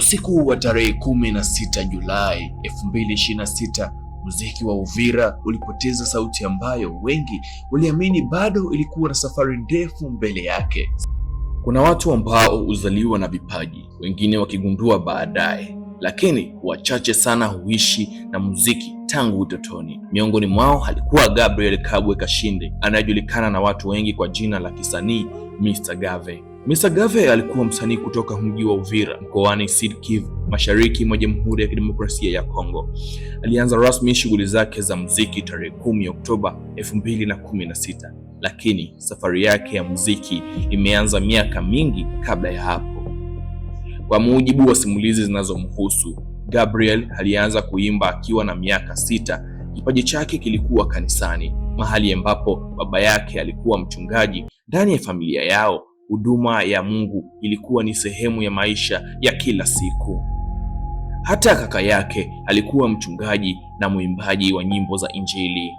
Usiku wa tarehe 16 Julai 2026, muziki wa Uvira ulipoteza sauti ambayo wengi waliamini bado ilikuwa na safari ndefu mbele yake. Kuna watu ambao huzaliwa na vipaji, wengine wakigundua baadaye, lakini wachache sana huishi na muziki tangu utotoni. Miongoni mwao alikuwa Gabriel Kabwe Kashinde anayejulikana na watu wengi kwa jina la kisanii Mr. Gave. Mr. Gave alikuwa msanii kutoka mji wa Uvira mkoani Sud Kivu, mashariki mwa Jamhuri ya Kidemokrasia ya Kongo. Alianza rasmi shughuli zake za muziki tarehe 10 Oktoba 2016, lakini safari yake ya muziki imeanza miaka mingi kabla ya hapo. Kwa mujibu wa simulizi zinazomhusu, Gabriel alianza kuimba akiwa na miaka 6. Kipaji chake kilikuwa kanisani, mahali ambapo baba yake alikuwa mchungaji. Ndani ya familia yao, huduma ya Mungu ilikuwa ni sehemu ya maisha ya kila siku. Hata kaka yake alikuwa mchungaji na mwimbaji wa nyimbo za Injili.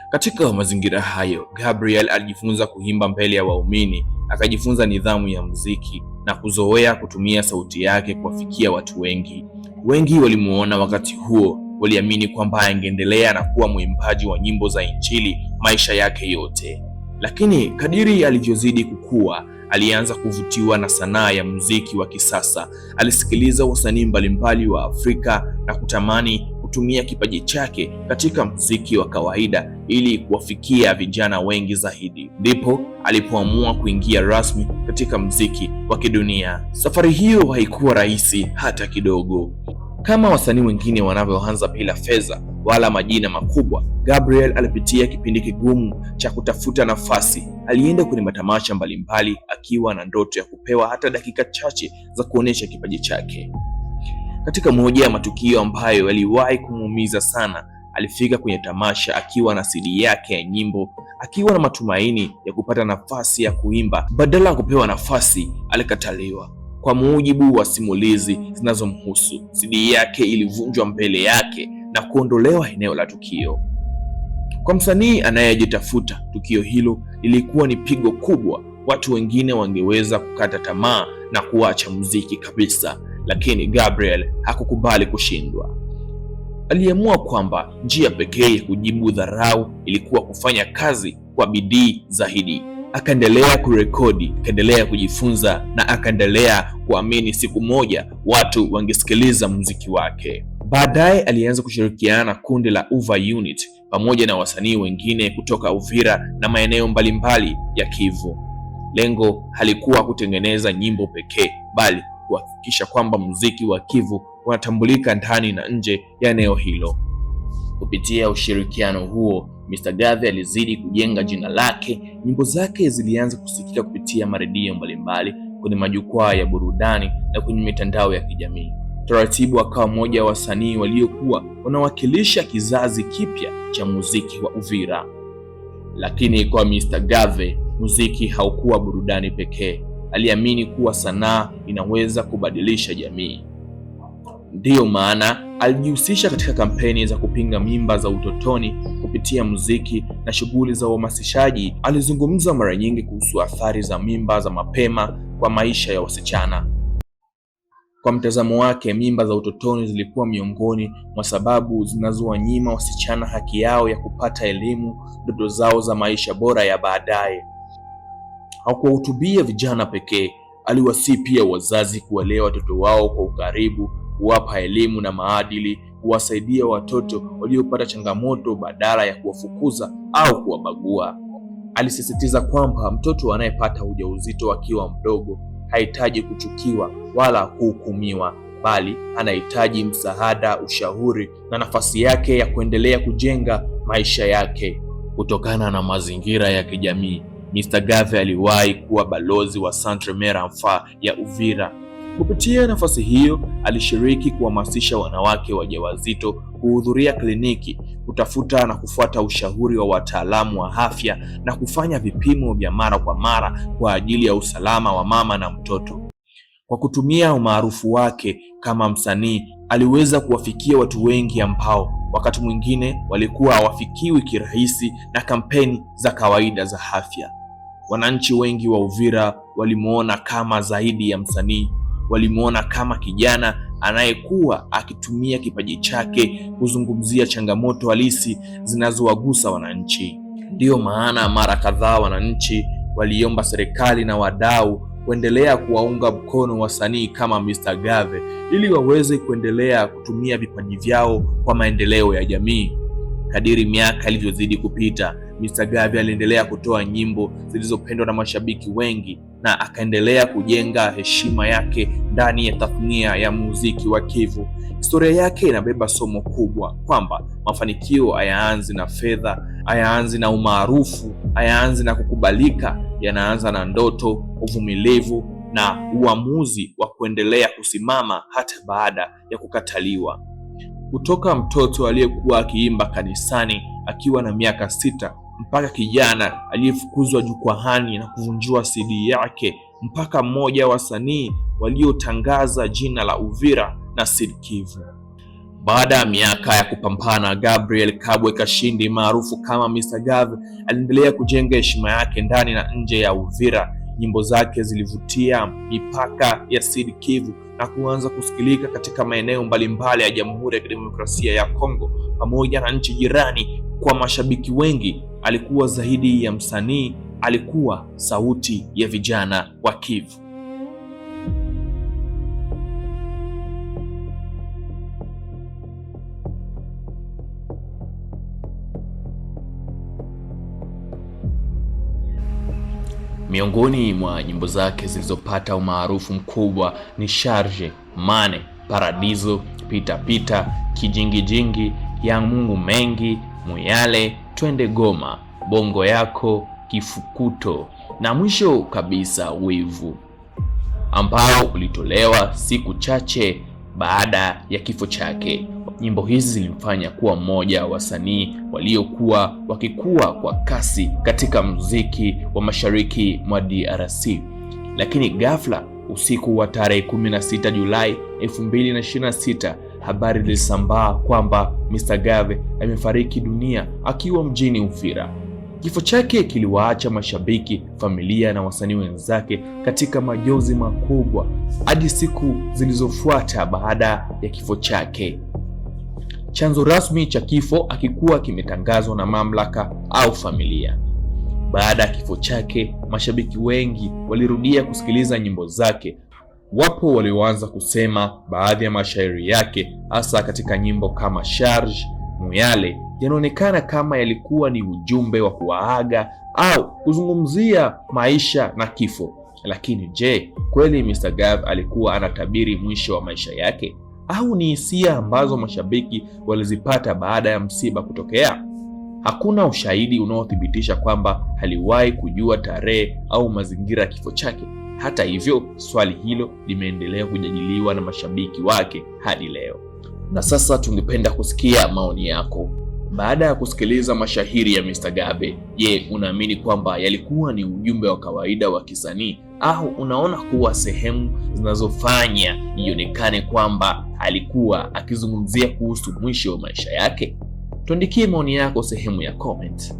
Katika mazingira hayo, Gabriel alijifunza kuimba mbele ya waumini, akajifunza nidhamu ya muziki na kuzoea kutumia sauti yake kuwafikia watu wengi. Wengi walimuona wakati huo waliamini kwamba angeendelea na kuwa mwimbaji wa nyimbo za Injili maisha yake yote. Lakini kadiri alivyozidi kukua, alianza kuvutiwa na sanaa ya muziki wa kisasa. Alisikiliza wasanii mbalimbali wa Afrika na kutamani kutumia kipaji chake katika muziki wa kawaida ili kuwafikia vijana wengi zaidi. Ndipo alipoamua kuingia rasmi katika muziki wa kidunia. Safari hiyo haikuwa rahisi hata kidogo. Kama wasanii wengine wanavyoanza bila fedha wala majina makubwa, Gabriel alipitia kipindi kigumu cha kutafuta nafasi. Alienda kwenye matamasha mbalimbali akiwa na ndoto ya kupewa hata dakika chache za kuonyesha kipaji chake. Katika moja ya matukio ambayo yaliwahi kumuumiza sana, alifika kwenye tamasha akiwa na CD yake ya nyimbo, akiwa na matumaini ya kupata nafasi ya kuimba. Badala ya kupewa nafasi, alikataliwa. Kwa mujibu wa simulizi zinazomhusu, CD yake ilivunjwa mbele yake na kuondolewa eneo la tukio. Kwa msanii anayejitafuta, tukio hilo lilikuwa ni pigo kubwa. Watu wengine wangeweza kukata tamaa na kuacha muziki kabisa, lakini Gabriel hakukubali kushindwa. Aliamua kwamba njia pekee ya kujibu dharau ilikuwa kufanya kazi kwa bidii zaidi. Akaendelea kurekodi, akaendelea kujifunza na akaendelea kuamini siku moja watu wangesikiliza muziki wake. Baadaye alianza kushirikiana na kundi la Uva Unit pamoja na wasanii wengine kutoka Uvira na maeneo mbalimbali ya Kivu. Lengo halikuwa kutengeneza nyimbo pekee, bali kuhakikisha kwamba muziki wa Kivu unatambulika ndani na nje ya eneo hilo. Kupitia ushirikiano huo, Mr. Gave alizidi kujenga jina lake. Nyimbo zake zilianza kusikika kupitia maredio mbalimbali, kwenye majukwaa ya burudani na kwenye mitandao ya kijamii. Taratibu akawa mmoja wa wasanii waliokuwa wanawakilisha kizazi kipya cha muziki wa Uvira. Lakini kwa Mr. Gave, muziki haukuwa burudani pekee. Aliamini kuwa sanaa inaweza kubadilisha jamii. Ndiyo maana alijihusisha katika kampeni za kupinga mimba za utotoni kupitia muziki na shughuli za uhamasishaji. Alizungumza mara nyingi kuhusu athari za mimba za mapema kwa maisha ya wasichana. Kwa mtazamo wake, mimba za utotoni zilikuwa miongoni mwa sababu zinazowanyima wasichana haki yao ya kupata elimu, ndoto zao za maisha bora ya baadaye. Hakuwahutubia vijana pekee, aliwasihi pia wazazi kuwalea watoto wao kwa ukaribu, kuwapa elimu na maadili, kuwasaidia watoto waliopata changamoto badala ya kuwafukuza au kuwabagua. Alisisitiza kwamba mtoto anayepata ujauzito akiwa mdogo hahitaji kuchukiwa wala kuhukumiwa, bali anahitaji msaada, ushauri na nafasi yake ya kuendelea kujenga maisha yake. Kutokana na mazingira ya kijamii, Mr. Gave aliwahi kuwa balozi wa Centre Mere Enfant ya Uvira. Kupitia nafasi hiyo, alishiriki kuhamasisha wanawake wajawazito kuhudhuria kliniki, kutafuta na kufuata ushauri wa wataalamu wa afya na kufanya vipimo vya mara kwa mara kwa ajili ya usalama wa mama na mtoto. Kwa kutumia umaarufu wake kama msanii, aliweza kuwafikia watu wengi ambao wakati mwingine walikuwa hawafikiwi kirahisi na kampeni za kawaida za afya. Wananchi wengi wa Uvira walimuona kama zaidi ya msanii, walimuona kama kijana anayekuwa akitumia kipaji chake kuzungumzia changamoto halisi zinazowagusa wananchi. Ndiyo maana mara kadhaa wananchi waliomba serikali na wadau kuendelea kuwaunga mkono wasanii kama Mr. Gave ili waweze kuendelea kutumia vipaji vyao kwa maendeleo ya jamii. Kadiri miaka ilivyozidi kupita, Mr. Gave aliendelea kutoa nyimbo zilizopendwa na mashabiki wengi na akaendelea kujenga heshima yake ndani ya tasnia ya muziki wa Kivu. Historia yake inabeba somo kubwa kwamba mafanikio hayaanzi na fedha, hayaanzi na umaarufu, hayaanzi na kukubalika, yanaanza na ndoto, uvumilivu na uamuzi wa kuendelea kusimama hata baada ya kukataliwa. Kutoka mtoto aliyekuwa akiimba kanisani akiwa na miaka 6 mpaka kijana aliyefukuzwa jukwaani na kuvunjiwa CD yake mpaka mmoja wa wasanii waliotangaza jina la Uvira na Sud Kivu. Baada ya miaka ya kupambana, Gabriel Kabwe Kashindi maarufu kama Mr. Gave aliendelea kujenga heshima yake ndani na nje ya Uvira. Nyimbo zake zilivutia mipaka ya Sud Kivu na kuanza kusikilika katika maeneo mbalimbali ya Jamhuri ya Kidemokrasia ya Kongo pamoja na nchi jirani. Kwa mashabiki wengi, alikuwa zaidi ya msanii, alikuwa sauti ya vijana wa Kivu. Miongoni mwa nyimbo zake zilizopata umaarufu mkubwa ni Charge, Mane, Paradiso, Pita Pita, Kijingijingi, ya Mungu Mengi, Muyale, Twende Goma, Bongo Yako, Kifukuto na mwisho kabisa Wivu, ambao ulitolewa siku chache baada ya kifo chake. Nyimbo hizi zilimfanya kuwa mmoja wa wasanii waliokuwa wakikua kwa kasi katika muziki wa mashariki mwa DRC. Lakini ghafla, usiku wa tarehe 16 Julai 2026, habari ilisambaa kwamba Mr. Gave amefariki dunia akiwa mjini Uvira. Kifo chake kiliwaacha mashabiki, familia na wasanii wenzake katika majonzi makubwa hadi siku zilizofuata baada ya kifo chake. Chanzo rasmi cha kifo hakikuwa kimetangazwa na mamlaka au familia. Baada ya kifo chake, mashabiki wengi walirudia kusikiliza nyimbo zake. Wapo walioanza kusema baadhi ya mashairi yake, hasa katika nyimbo kama Charge, Muyale, yanaonekana kama yalikuwa ni ujumbe wa kuwaaga au kuzungumzia maisha na kifo. Lakini je, kweli Mr. Gave alikuwa anatabiri mwisho wa maisha yake, au ni hisia ambazo mashabiki walizipata baada ya msiba kutokea? Hakuna ushahidi unaothibitisha kwamba aliwahi kujua tarehe au mazingira ya kifo chake. Hata hivyo, swali hilo limeendelea kujadiliwa na mashabiki wake hadi leo. Na sasa tungependa kusikia maoni yako. Baada ya kusikiliza mashairi ya Mr. Gabe, je, unaamini kwamba yalikuwa ni ujumbe wa kawaida wa kisanii au unaona kuwa sehemu zinazofanya ionekane kwamba alikuwa akizungumzia kuhusu mwisho wa maisha yake? Tuandikie maoni yako sehemu ya comment.